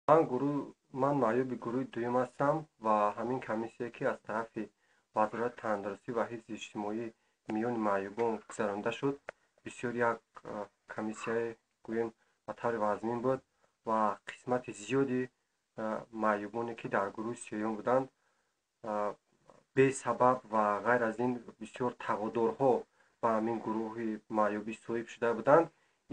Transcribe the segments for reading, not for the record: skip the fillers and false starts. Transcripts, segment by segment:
Ман маъюби гурӯҳи дуюм ҳастам ва ҳамин комиссия, ки аз тарафи Вазорати тандурустӣ ва ҳифзи иҷтимоӣ миёни маъюбон гузаронида шуд, бисёр як комиссияе, гӯем, ба таври вазмин буд ва қисмати зиёди маъюбоне, ки дар гурӯҳи сеюм буданд, бесабаб ва ғайр аз ин бисёр тағодорҳо ба ҳамин гурӯҳи маъюбӣ соҳиб шуда буданд.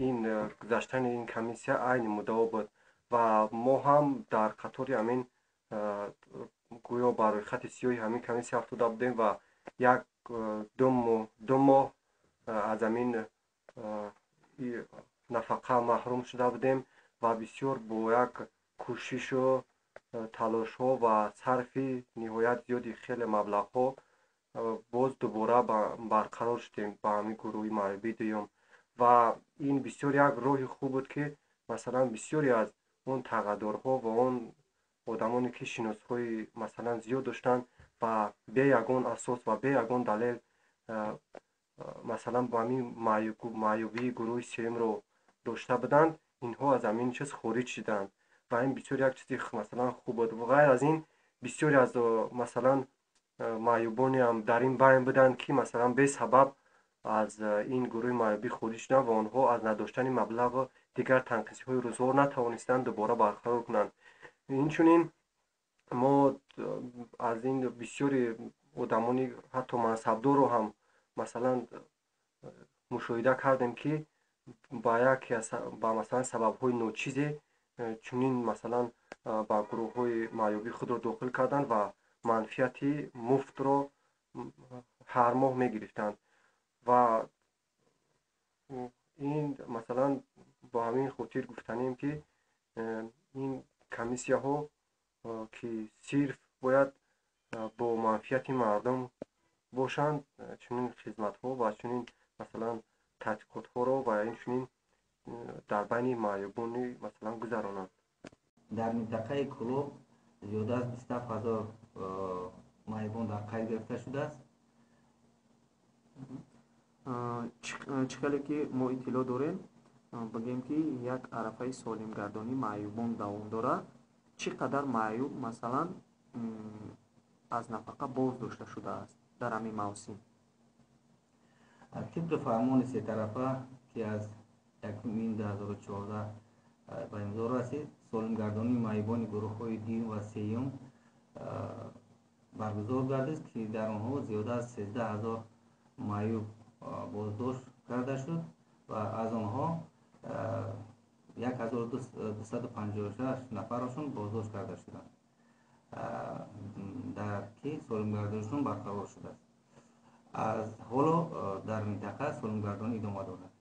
Ин гузаштани ин комиссия айни муддао буд ва мо ҳам дар қатори ҳамин, гӯё ба рӯйхати сиёҳи ҳамин комиссия афтода будем ва як 2 моҳ аз ҳамин нафақа маҳрум шуда будем ва бисёр бо як кӯшишу талошҳо ва сарфи ниҳоят зиёди хеле маблағҳо боз дубора барқарор шудем ба ҳамин гурӯҳи маъюбии дуюм. Ва ин бисёр як роҳи хуб буд, ки масалан бисёре аз он тағадорҳо ва он одамоне, ки шиносҳои масалан зиёд доштанд ва бе ягон асос ва бе ягон далел масалан ба ҳамин маъюбии гурӯҳи сеюмро дошта буданд, инҳо аз ҳамин чиз хориҷ шуданд ва ин бисёр як чизи масалан хуб буд. Ғайр аз ин, бисёре аз масалан маъюбонеам дар ин байн буданд, ки масалан бесабаб аз ин гурӯҳи маъюбӣ хориҷ шуданд ва онҳо аз надоштани маблағу дигар танқисиҳои рӯзгор натавонистанд дубора барқарор кунанд. Инчунин мо аз ин бисёри одамони ҳатто мансабдорро ҳам масалан мушоҳида кардем, ки ба яке аз ба масалан сабабҳои ночизе чунин масалан ба гурӯҳҳои маъюбӣ худро дохил карданд ва манфиати муфтро ҳар моҳ мегирифтанд. Ва ин масалан бо ҳамин хотир гуфтанем, ки ин комиссияҳо, ки сирф бояд бо манфиати мардум бошанд, чунин хизматҳо ва чунин масалан тадқиқотҳоро ва инчунин дар байни маъюбони масалан гузаронанд. Дар минтақаи Кӯлоб зиёда аз 27 000 маъюбон дар қайд гирифта шудааст. Чӣ хеле ки мо иттилоъ дорем, бигем, ки як арафаи солимгардонии маъюбон давом дорад. Чӣ қадар маъюб масалан аз нафақа боз дошта шудааст дар ҳамин мавсим? Тибқи фармони сетарафа, ки аз 1 июни 2014 ба имзо расид, солимгардонии маъюбони гурӯҳҳои дуюм ва сеюм баргузор гардид, ки дар онҳо зиёда аз 13 000 маъюб боздошт карда шуд ва аз онҳо 1256 нафарашон боздошт карда шуданд, дар ки солимгардонишон барқарор шудааст. Аз ҳоло дар минтақа солимгардонӣ идома дорад.